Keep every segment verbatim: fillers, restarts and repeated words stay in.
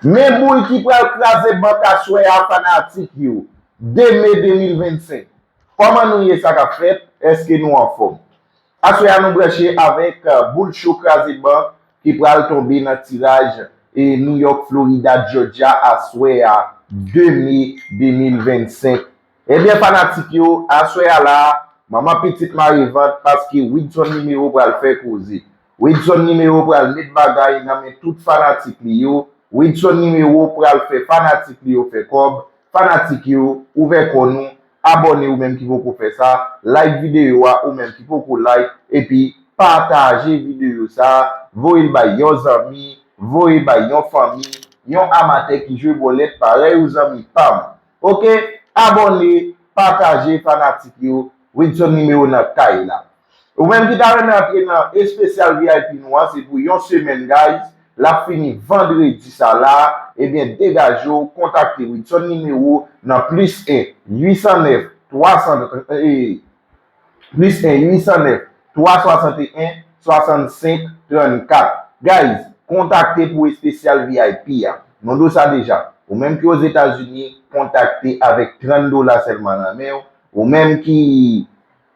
Men boul ki pral kraze bank aswè a, fanatik yo. De me de mil vennsenk. Kòman nou ye, sa k ap fèt? Èske nou anfòm? Aswè a, nou branche avèk, euh, boul cho kraze bank ki pral tonbe nan tiraj, e, New York, Florida, Georgia aswè a, de me de mil vennsenk. Ebyen, fanatik yo, aswè a la, manman pitit mare vant paske Widson Nimewo pral fè koze. Widson Nimewo pral met bagay nan men tout fanatik li yo. Widson Nimewo pral fè fanatik li yo fè kòb. Fanatik yo, ouvè kò nou, abòne ou menm ki poko fè sa, like videyo a ou menm ki poko like, epi pataje videyo sa, voye l bay yon zanmi, voye bay yon fanmi, yon amatè ki jwe bòlèt parèy ou zanmi pa m. Oke, abòne, pataje, fanatik yo, Widson Nimewo nan kay la. Ou menm ki ta renmen antre nan espesyal V I P nou an, se pou yon semèn, guys. L ap fini vandredi sa la. Ebyen, degaje w, kontakte Widson Nimewo nan plis en uit san nèf twa san, eh, plis en uit san nèf twa swasant en swasannsenk trannkat. Guys, kontakte pou espesyal V I P a. Nou di w sa deja. Ou menm ki Ozetazini, kontakte avèk trant dola sèlman nan men w. Ou menm ki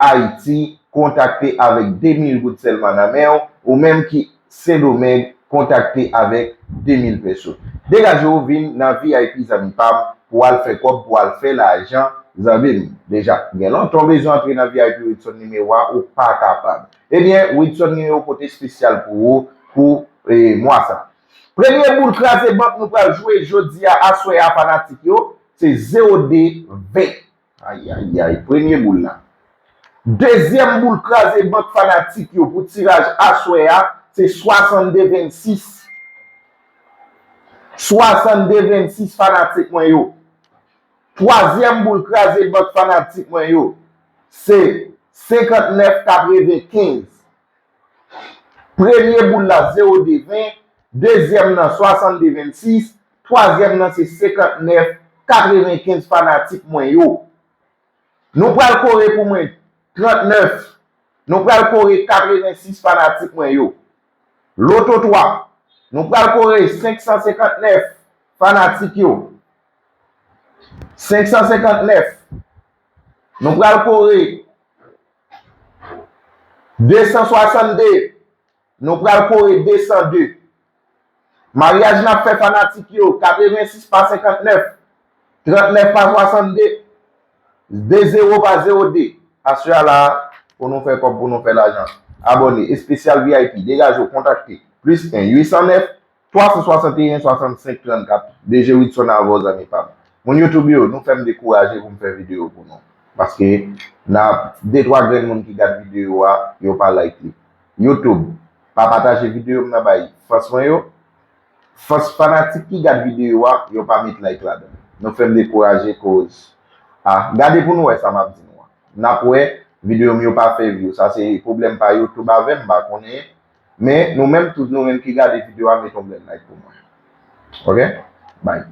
Ayiti, kontakte avèk de mil goud sèlman nan men w. Ou menm ki Sendomeng, kontakte avèk de mil peso. Degaje w, vin nan V I P, zanmi pa m, pou w al fè kòb, pou w al fè lajan, zanmi m. Deja, gen lontan w bezwen antre nan V I P Widson Nimewo a, ou pa kapab. Ebyen, Widson Nimewo pote espesyal pou ou pou, eh, mwa sa. Premye boul kraze bank nou pral jwe jodi a, aswè a, fanatik yo, se zewo de ven. Ayayay, premye boul la. Dezyèm boul kraze bank, fanatik yo, pou tiraj aswè a, se swasannde vennsis. Swasannde vennsis, fanatik mwen yo. Twazyèm boul kraze bank, fanatik mwen yo, se senkantnèf katrevenkenz. Premye boul la, zewo de ven, dezyèm nan, swasannde vennsis, twazyèm nan, se senkantnèf katrevenkenz, fanatik mwen yo. Nou pral kore pou mwen trantnèf. Nou pral kore katrevensis, fanatik mwen yo. Loto twa, nou pral kore senk san senkantnèf, fanatik yo. Senk san senkantnèf. Nou pral kore de san swasannde. Nou pral kore de san de. Maryaj n ap fè, fanatik yo, katrevensis pa senkantnèf, trantnèf pa swasannde, de zewo pa zewo de. Aswè a la, pou nou fè kòb, pou nou fè lajan. Abòne, espesyal V I P, degaje w, kontakte plis en uit san nèf twa san swasanteyen swasannsenk trannkat. D J Widson avè w, zanmi pa m. Moun YouTube yo, nou fè m dekouraje pou m fè videyo pou nou. Paske n a de twa grenn moun ki gad videyo a, yo pa like li. YouTube, pa pataje videyo m nan bay fans mwen yo. Fans, fanatik ki gad videyo a, yo pa met like ladan. Nou fè m dekouraje koz. Ah, gade pou nou wè sa m ap di nou an. N ap wè, videyo m yo pa fè view. Sa se pwoblèm pa YouTube avè m, m pa konnen. Men nou menm, tout nou menm ki gade videyo a, mete yon bèl like pou mwen. Oke? Bye.